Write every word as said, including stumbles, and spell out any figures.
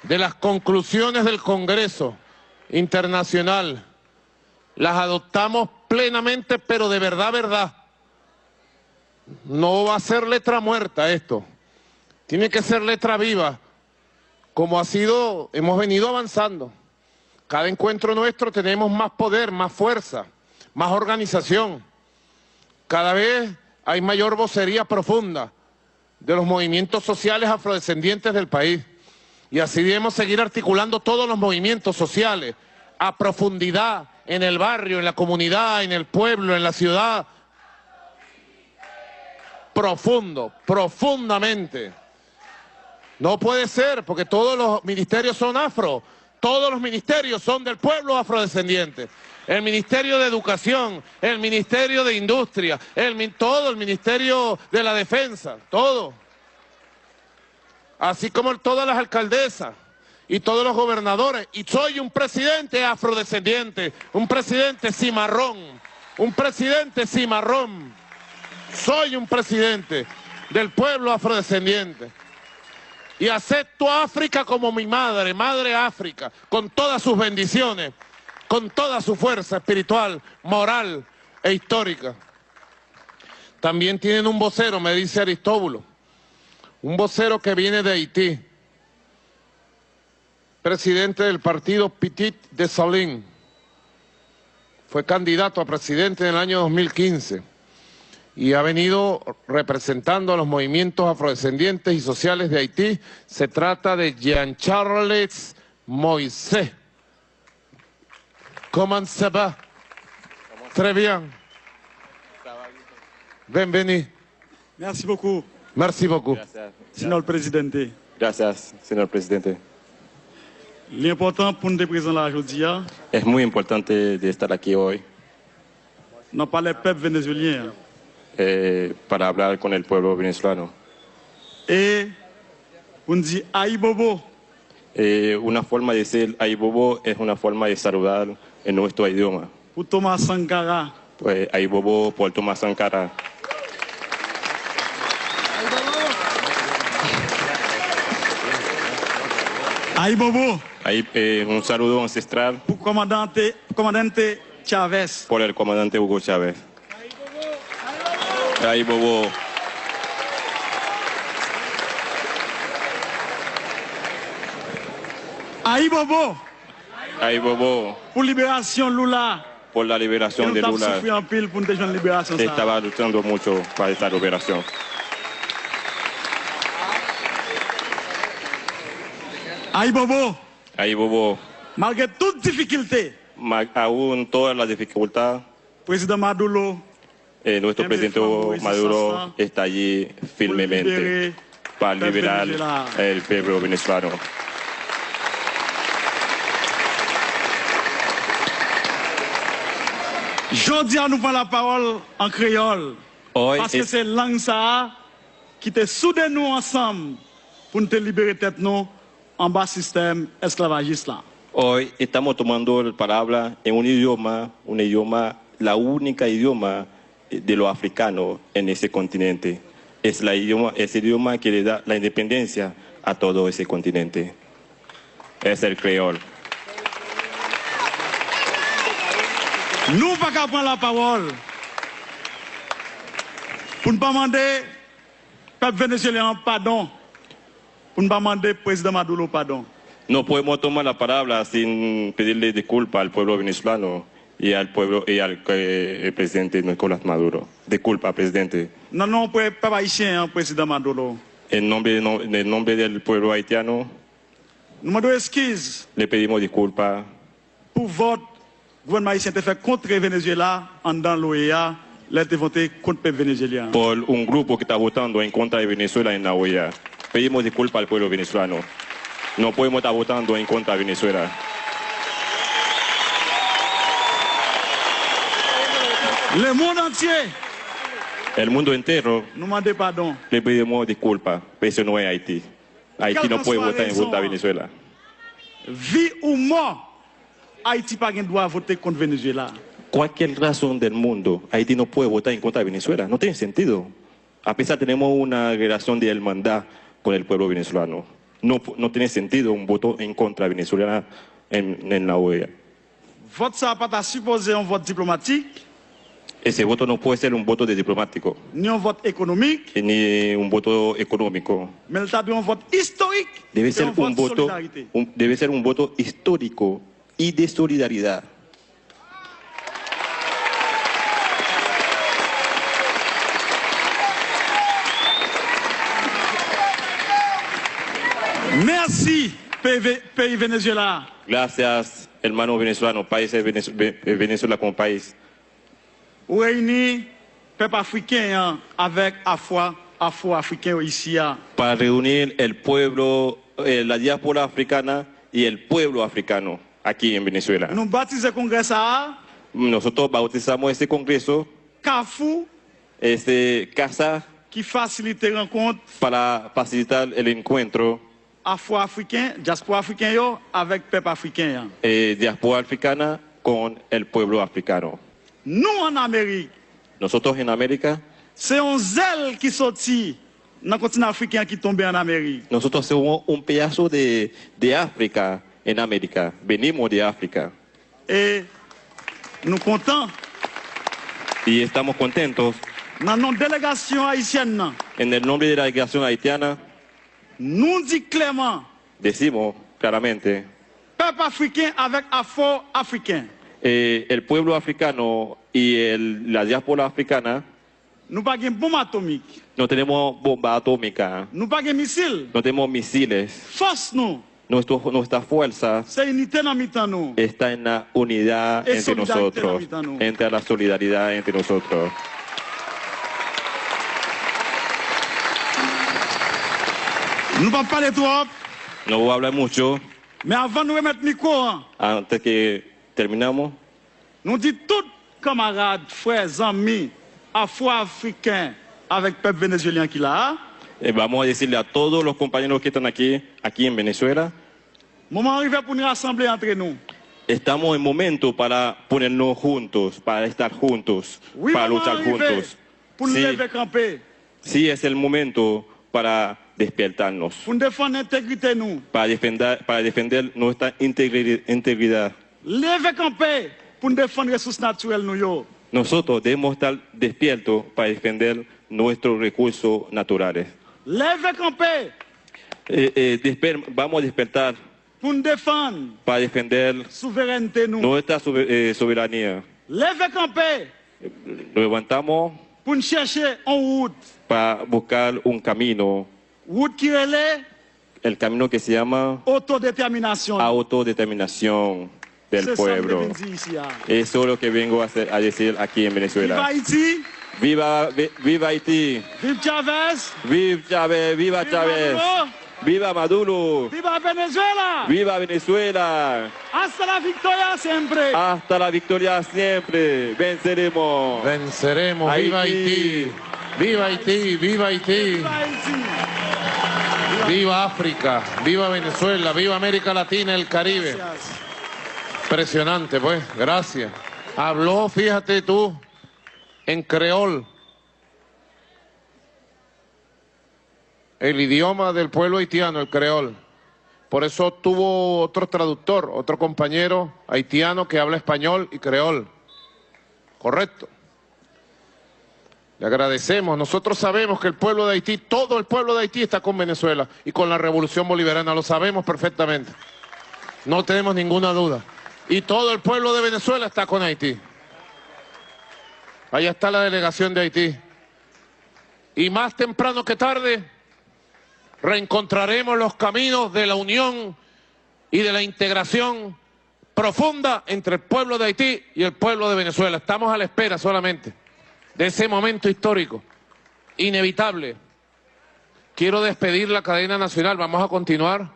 de las conclusiones del Congreso Internacional, las adoptamos plenamente, pero de verdad, verdad. No va a ser letra muerta esto. Tiene que ser letra viva, como ha sido, hemos venido avanzando. Cada encuentro nuestro tenemos más poder, más fuerza, más organización. Cada vez hay mayor vocería profunda de los movimientos sociales afrodescendientes del país. Y así debemos seguir articulando todos los movimientos sociales a profundidad en el barrio, en la comunidad, en el pueblo, en la ciudad. Profundo, profundamente. No puede ser, porque todos los ministerios son afro. Todos los ministerios son del pueblo afrodescendiente. El Ministerio de Educación, el Ministerio de Industria, el, mi- todo el Ministerio de la Defensa, todo. Así como todas las alcaldesas y todos los gobernadores. Y soy un presidente afrodescendiente, un presidente cimarrón, un presidente cimarrón. Soy un presidente del pueblo afrodescendiente. Y acepto a África como mi madre, madre África, con todas sus bendiciones, con toda su fuerza espiritual, moral e histórica. También tienen un vocero, me dice Aristóbulo, un vocero que viene de Haití, presidente del partido Petit Dessalines. Fue candidato a presidente en el año dos mil quince y ha venido representando a los movimientos afrodescendientes y sociales de Haití. Se trata de Jean-Charles Moïse. Comment ça va? Très bien. Bienvenue. Merci beaucoup. Merci beaucoup. Gracias. Señor Presidente. Gracias, señor presidente. Li enpòtan pou n te prezan la jodi a. Es muy importante de estar aquí hoy. Nan palè pèp venezuelyen an. Eh, para hablar con el pueblo venezolano. E pou n di ayibobo. Eh, una forma de decir ayibobo es una forma de saludar en nuestro idioma. Pou Thomas Sankara. Pues, ayibobo por Thomas Sankara. Ayibobo. Ahí, eh, un saludo ancestral. Pou komandante, pou komandante Chavez. Por el comandante Hugo Chávez. Ayibobo. Ayibobo. Ayibobo. Pou liberasyon Lula. Por la liberación de Lula. Ke nou t ap soufri anpil pou n te jwenn liberasyon sa a. Estaba luchando mucho para esta liberación. Ayibobo. Ayibobo. Malgre tout difikilte. Ma- aún toda la dificultad. Prezidan Maduro, eh, nuestro presidente Maduro está allí firmemente para liberar el pueblo venezolano. Jodi a nou pran lapawòl an kreyòl, paske se lang sa a ki te soude nou ansanm pou n te libere tèt nou anba sistèm esklavajis la. Hoy estamos tomando la palabra en un idioma, un idioma, la única idioma de los africanos en ese continente. Es la idioma, es el idioma que le da la independencia a todo ese continente. Es el creol. Nou pa ka pran lapawòl pou n pa mande pèp venezuelyen an padon, pou n pa mande prezidan Maduro padon. No podemos tomar la palabra sin pedirle disculpa al pueblo venezolano y al pueblo y al eh, presidente Nicolás Maduro. Disculpa, presidente. Nan non pèp ayisyen an, prezidan Maduro. En nombre, no- en nombre del pueblo haitiano, nou mande w eskiz. Le pedimos disculpa. Pou vòt gouvènman ayisyen te fè kont Venezuela anndan l'OEA, lè l te vote kont pèp venezuelyen an. Por un grupo que está votando en contra de Venezuela en la OEA. Pedimos disculpa al pueblo venezolano. No podemos estar votando en contra de Venezuela. Le monde entier. El mundo entero. Nou mande padon. Le pedimos disculpa. Pero eso no es Haití. Haití no puede votar en contra de Venezuela. Vi ou mò, Ayiti pa gen dwa vote kont Venezuela. Cualquier razón del mundo, Haití no puede votar en contra de Venezuela. No tiene sentido. A pesar tenemos una relación de hermandad con el pueblo venezolano. No, no tiene sentido un voto en contra de Venezuela en, en la O E A. Vòt sa a pa ta sipoze yon vòt diplomatik. Ese voto no puede ser un voto de diplomático, Ni yon vòt ekonomik. Ni un voto económico. Men l ta dwe yon vòt istorik. Debe ser un voto, un, debe ser un voto histórico y de solidaridad. Mèsi, peyi Ve-, peyi Venezuela. Gracias, hermano venezolano, país de Venez-, Ve-, Venezuela como país. Ou reyini pèp afriken an avèk afwa, afro-afriken yo isi a. Para reunir el pueblo, eh, la diáspora africana y el pueblo africano aquí en Venezuela. Nou batize kongrè sa a. Nosotros bautizamos ese congreso. Kafou. Ese casa. Ki fasilite rankont. Para facilitar el encuentro. Afro-afriken, dyaspora afriken yo, avèk pèp afriken an. Eh, diáspora africana con el pueblo africano. Nou ann Amerik. Nosotros en América. Se yon zèl ki soti nan kontinan afriken an ki tonbe ann Amerik. Nosotros somos un pedazo de, de África en América. Venimos de África. E nou kontan. Y estamos contentos. Nan non delegasyon ayisyèn nan. En el nombre de la delegación haitiana. Nou di klèman. Decimos claramente. Pèp afriken avèk afro-afriken. Eh, el pueblo africano y el, la diáspora africana. Nou pa gen bonm atomik. No tenemos bomba atómica. Nou pa gen misil. No tenemos misiles. Fòs nou. Nuestro, nuestra fuerza. Se inite nan mitan nou. Está en la unidad entre nosotros, entre la solidaridad entre nosotros. Nou p ap pale twòp. No voy a hablar mucho. Men avan nou remèt mikwo an. Antes que terminamos. Nou di tout kanmarad, frè, zanmi afro-afriken avèk pèp venezuelyen ki la a. Eh, vamos a decirle a todos los compañeros que están aquí, aquí en Venezuela. Moman an rive pou n rasanble antre nou. Estamos en momento para ponernos juntos, para estar juntos, para luchar juntos. Wi, moman an rive pou n leve kanpe. Sí, es el momento para despertarnos. Pou n defann entegrite nou. Para defender, para defender nuestra integri-, integridad. Leve kanpe pou n defann resous natirèl nou yo. Nosotros debemos estar despiertos para defender nuestros recursos naturales. Leve kanpe. Eh, eh, desper-, vamos a despertar. Pou n defann. Para defender. Souverènte nou. Nuestra sobe-, eh, soberanía. Leve kanpe. Nos levantamos. Pou n chèche yon wout. Para buscar un camino. Wout ki rele. El camino que se llama. Otodetèminasyon. Autodeterminación del pueblo. Se sa m te vin di isi a. Eso es lo que vengo a hacer, a decir aquí en Venezuela. Viva Haití! Viva, vi-, viva Haití! Viv Chavez! Viv Chavez! Viva Chavez! Viva Maduro! Viva Maduro! Viva Venezuela! Viva Venezuela! Hasta la victoria siempre! Hasta la victoria siempre! Venceremos! Venceremos! Viva Haití! Viva Haití! Viva Haití! Viva Haití! Viva África! Viva Venezuela! Viva América Latina, el Caribe! Gracias. Impresionante, pues. Gracias. Habló, fíjate tú, en creol. El idioma del pueblo haitiano, el creol. Por eso tuvo otro traductor, otro compañero haitiano que habla español y creol. Correcto. Le agradecemos. Nosotros sabemos que el pueblo de Haití, todo el pueblo de Haití está con Venezuela y con la revolución bolivariana. Lo sabemos perfectamente. No tenemos ninguna duda. Y todo el pueblo de Venezuela está con Haití. Allá está la delegación de Haití. Y más temprano que tarde, reencontraremos los caminos de la unión y de la integración profunda entre el pueblo de Haití y el pueblo de Venezuela. Estamos a la espera solamente de ese momento histórico, inevitable. Quiero despedir la cadena nacional. Vamos a continuar